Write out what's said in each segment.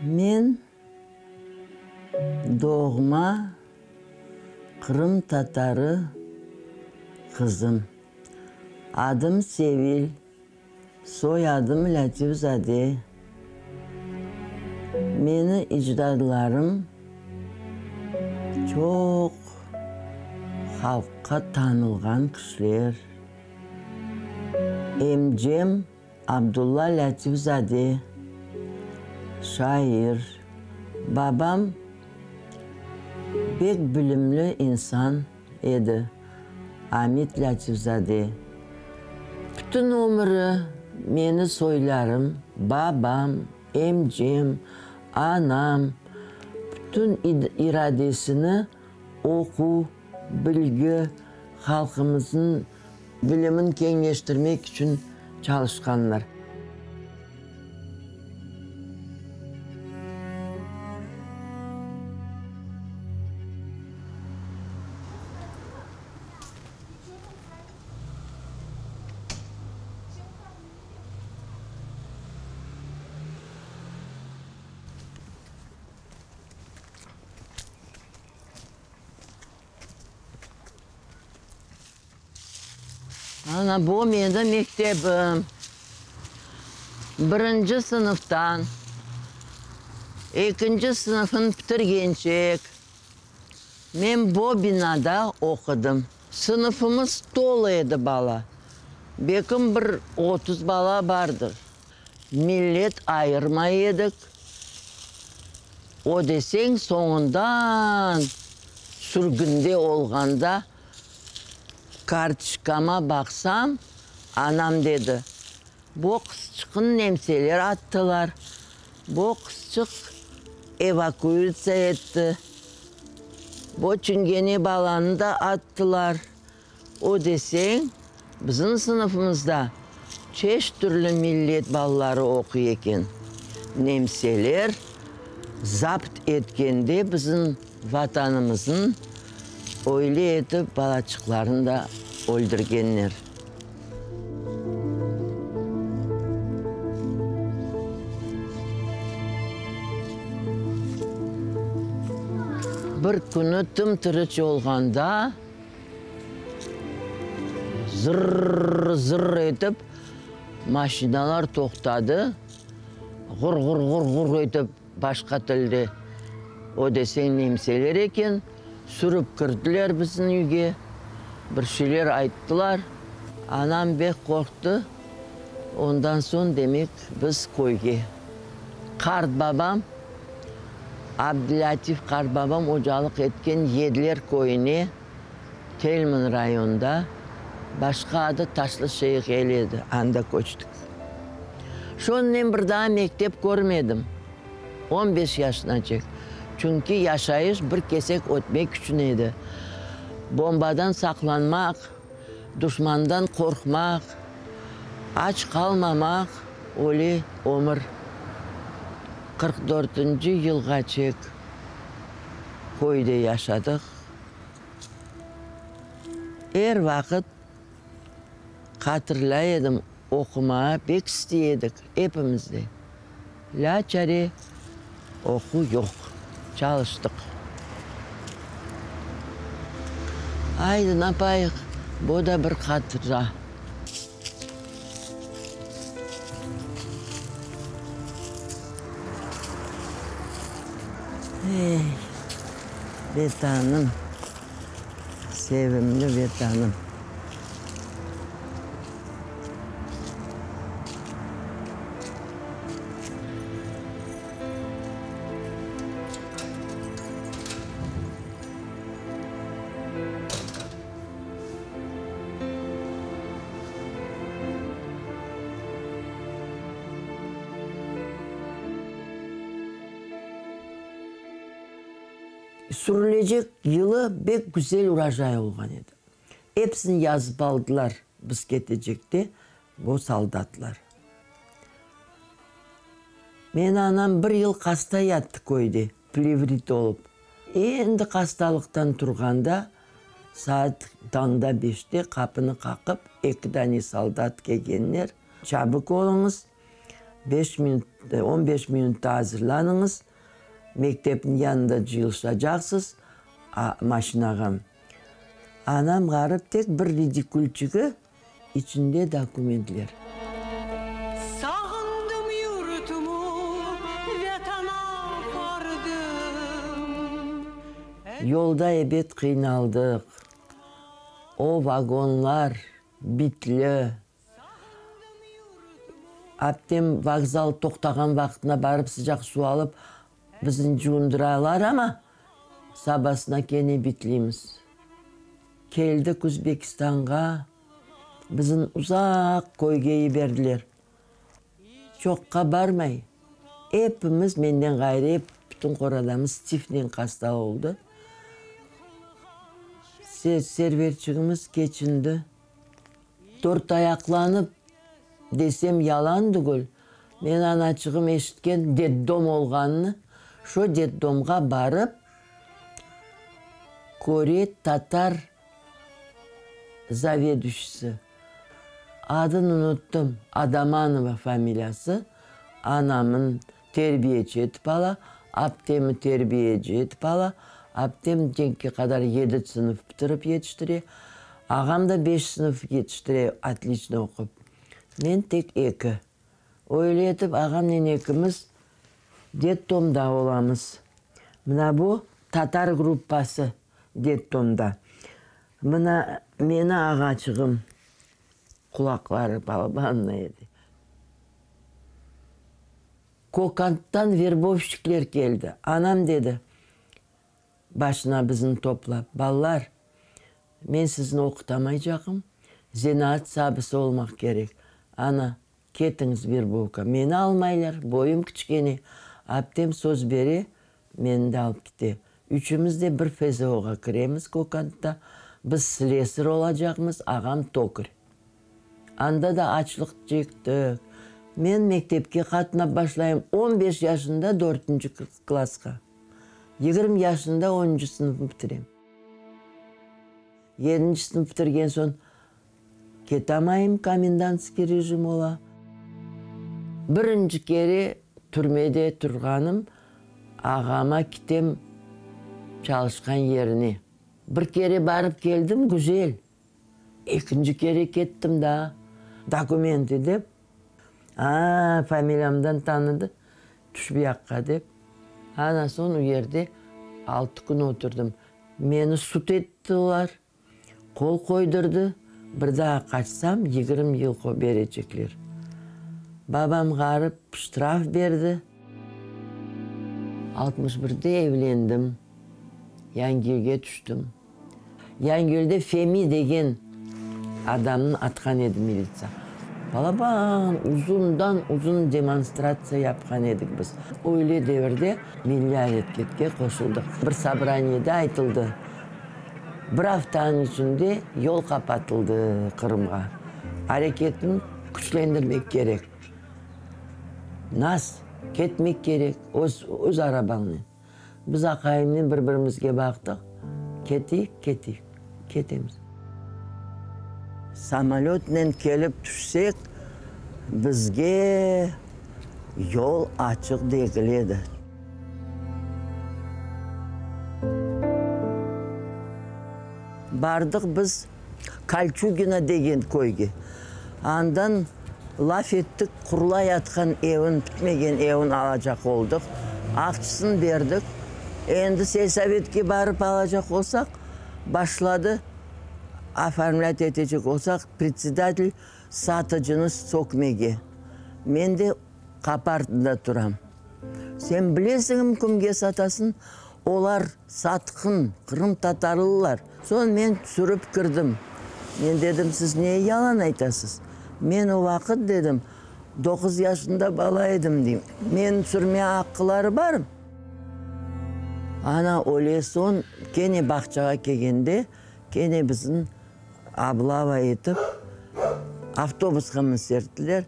Men doğma qırımtatarı qızım. Adım Sevil, soyadım Lâtif-zade. Meni ecdadlarım çoq halqqa tanılğan kişiler. Emcem Abdulla Lâtif-zade, şair, babam pek bilimli insan edi, Amit Lâtif-zade. Bütün ömüri meni soylarım, babam, emcem, anam, bütün iradesini oquv, bilgi, halqımıznıñ Bilimin keñleştirmek içün çalışqanlar. Ana, bu menim mektebim. Birinci sınıftan ekinci sınıfnı bitirgençek men bu binada oqudım. Sınıfımız tolu edi bala, belkim bir 30 bala bardır. Millet ayırmay edik. O deseñ, soñundan sürgünde olğanda kartoçkama baqsam, anam dedi, Bu qızçıqnı nemseler attılar, bu qızçıq evakuitsiya etti, bu çingene balanı da attılar. O deseñ, bizim sınıfımızda çeşit türlü millet balaları oquy eken. Nemseler zapt etkende bizim Vatanımıznı, öyle etip balaçıqlarnı da öldürgenler. Bir künü tım-tırıç olğanda, Zırr-zırr etip maşinalar toqtadı, ğur-ğur-ğur-ğur etip başqa tilde, o deseñ nemseler eken, sürip kirdiler bizim üyge, bir şeyler ayttılar. Anam bek qorqtı, ondan soñ, demek, biz köyge. Qart babam, Abdulâtif qart babam ocalıq etken Yedler köyüne, Telman rayonında, başqa adı Taşlı Şeyh Eli edi, anda köçtik. Şonen bir daa mektep körmedim, on beş yaşınaçek, çünki yaşayış bir kesek ötmek içün edi, bombadan saqlanmaq, duşmandan qorqmaq, aç qalmamaq, öyle ömür. 44 dörtünci yılğaçek köyde yaşadıq. Er vaqıt hatırlay edim, oqumağa pek istey edik, epimiz de. Lâçare, oquv yoq, çalıştıq. Aydı, napayıq, bu da bir hatıra. Ey, Vetanım, sevimli Vetanım! Sürülecek yılı bek güzel urojay olğan edi. Episini yazıp aldılar biz ketecekte bu soldatlar. Meni anam bir yıl hasta yattı köyde, plevrit olıp. Endi hastalıqtan turğanda saat tañda beşte qapını qaqıp eki dane soldat kelgenler, Çabik oluñız, beş minut. 15 minutta azırlanıñız, mektepniñ yanında cıyılışacaqsız, maşinağa. Anam ğarip tek bir ridikülçigi, içinde dokumentler. Sağındım yurtumu, Vetan apardım. Yolda ebet qıynaldıq. O vagonlar bitli. Aptem vokzal toqtağan vaqtına barıp sıcaq suv alıp bizni cuvundıralar amma, sabasına kene bitlimiz. Keldik Özbekistanğa, bizni uzaq köyge yiberdiler. Çoqqa barmay, epimiz, menden ğayrı ep bütün qoradamız tifnen hasta oldı. Serverçigimiz keçindi. Dörtayaqlanıp desem yalan tügül, men anaçığım eşitken detdom olğanını, şo detdomğa barıp, köre tatar zavedüşisi, adın unuttım, Adamanova familiyası, anamın terbiyeci etip ala, aptemi terbiyeci etip ala, aptem cenkke qadar yedi sınıf bitirip yetiştire, ağam da beş sınıf yetiştire otliçno oqup, men tek eki. Öyle etip ağamnen ekimiz detdomda olamız. Mına bu tatar gruppası detdomda. Mına meni ağaçığım qulaqları balabanlı edi. Kokanddan verbovşçikler keldi. Anam dedi, başına bizni toplap, Balalar, men sizni oqutamaycaqım, zenaat sabısı olmaq kerek. Ana, ketiñiz verbovka. Meni almaylar, boyum kiçkene. Aptem söz bere, meni de alıp kete. Üçümiz de bir FZO-ğa kiremiz Kokandda. Biz slesar olacaqmız, ağam tokar. Anda da açlıq çektik. Men mektepke qatnap başlayım 15 yaşında dörtünci klassqa. 20 yaşında onuncı sınıfnı bitirem. Yedinci sınıf bitirgen soñ ketamayım, komendantskiy rejim ola. Birinci kere türmede turğanım, ağama kitem çalışqan yerine. Bir kere barıp keldim, güzel. Ekinci kere kettim daa, dokumenti dep, a, familiyamdan tanıdı, tüş bu yaqqa dep. Ana soñ o yerde altı kün oturdım. Meni sud ettiler, qol qoydurdı, bir daa qaçsam 20 yıl berecekler. Babam ğarip ştraf berdi. 61-de evlendim, Yangiyülge tüştim. Yangiyülde Femi degen adamnı atqan edi militsiya. Balaban, uzundan-uzun demonstratsiya yapqan edik biz. Öyle devirde milliy areketke qoşuldıq. Bir sobraniyede aytıldı, bir aftanıñ içinde yol qapatıldı Qırımğa. Areketni küçlendirmek kerek. Nas, ketmek kerek öz, öz arabañnen. Biz aqayımnen bir-birimizge baqtıq, keteyik, keteyik, ketemiz. Samolötnen kelip tüşsek, bizge yol açıq degil edi. Bardıq biz Kolçugino degen köyge. Andan laf ettik, qurulayatqan evin, bitmegen evin alacaq oldıq. Aqçısını berdik. Endi selsovetke barıp alacaq olsaq, başladı, oformlât etecek olsaq, predsedatel satıcını sökmege. Men de qapı artında turam. Sen bilesiñmi kimge satasıñ? Olar satqın, qırımtatarlılar. Soñ men sürip kirdim. Men dedim, siz neye yalan aytasız? Men o vaqıt, dedim, doquz yaşında bala edim, deyim. Meni sürme aqqıları barmı? Ana, öyle soñ kene bağçağa kelgende, kene bizni oblava etip, avtobusqa minserttiler.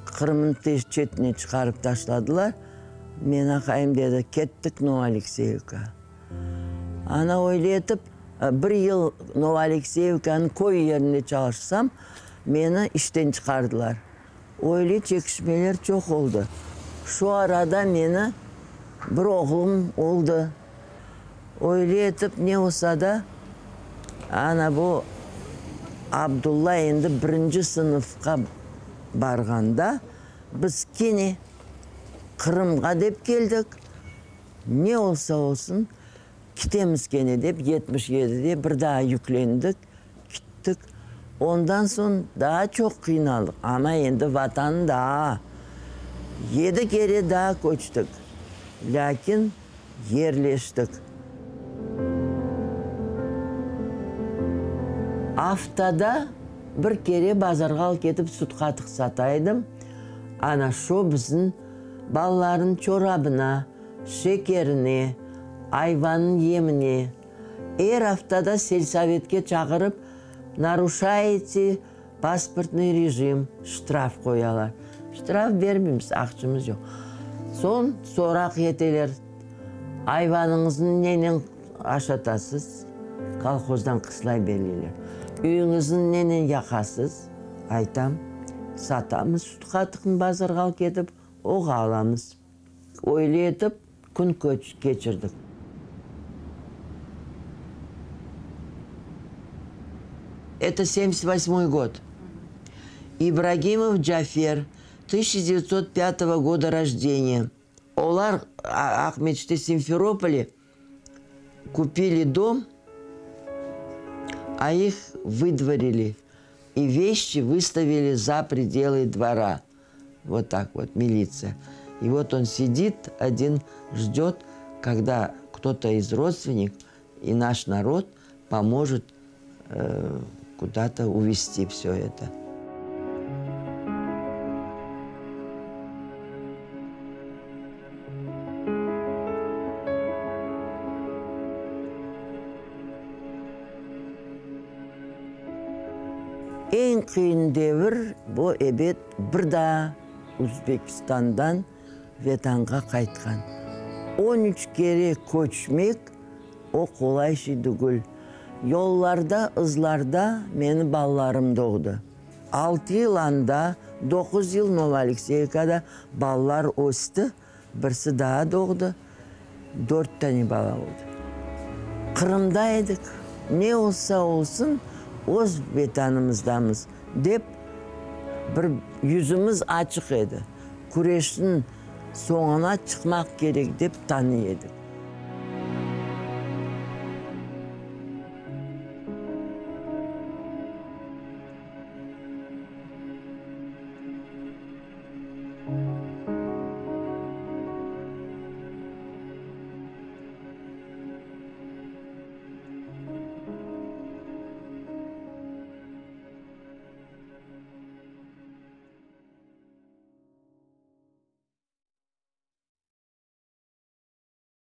Qırımnıñ çetine çıqarıp taşladılar. Meni aqayım dedi, kettik Novoalekseyevka. Ana öyle etip, bir yıl Novoalekseyevkanıñ köy yerinde çalışsam, meni işten çıqardılar. Öyle çekişmeler çoq oldı. Şu arada meni bir oğlum oldı. Öyle etip ne olsa da, ana bu Abdulla endi birinci sınıfqa barğanda, biz kene Qırımğa dep keldik. Ne olsa olsun, kitemiz kene dep, 77-de bir daa yüklendik, kittik. Ondan soñ daa çoq qıynaldıq, amma endi Vatan daa. Yedi kere daa köçtik, lâkin yerleştik. Aftada bir kere bazarğa alıp ketip süt-qatıq sata edim. Ana şo bizim balalarnıñ çorabına, şekerine, ayvannıñ yemine. Er aftada selsovetke çağırıp, naruşayete pasportnıy rejim, ştraf qoyalar. Ştraf bermeymiz, aqçımız yoq. Soñ soraq eteler, ayvanıñıznı nenen aşatasız? Kolhozdan qıslay berleyler. Üyüñizni nenen yaqasız? Aytam, satamız süt-qatıqnı bazarğa alıp ketip, oğa alamız. Öyle etip kün keçirdik. Это семьдесят восьмой год. İbragimov Cafer, 1905 года рождения. Olar Aqmescitte, Simferopole, kupili dom, a их выдворили и вещи выставили за пределы двора. Вот так вот, милиция. И вот он сидит один, ждет, когда кто-то из родственников и наш народ поможет куда-то увезти все это. Eñ qıyın devir bu, ebet, bir daa Özbekistandan Vetanğa qaytqan. On üç kere köçmek, o qolay şey tügül. Yollarda, ızlarda meni balalarım doğdı. Altı yıl anda, 9 yıl Novoalekseyevkada balalar östi, birisi daa doğdı, dört tane bala oldı. Qırımda edik, ne olsa olsun, öz Vetanımızdamız, dep bir yüzümiz açıq edi. Küreşniñ soñuna çıqmaq kerek, dep tanıy edik.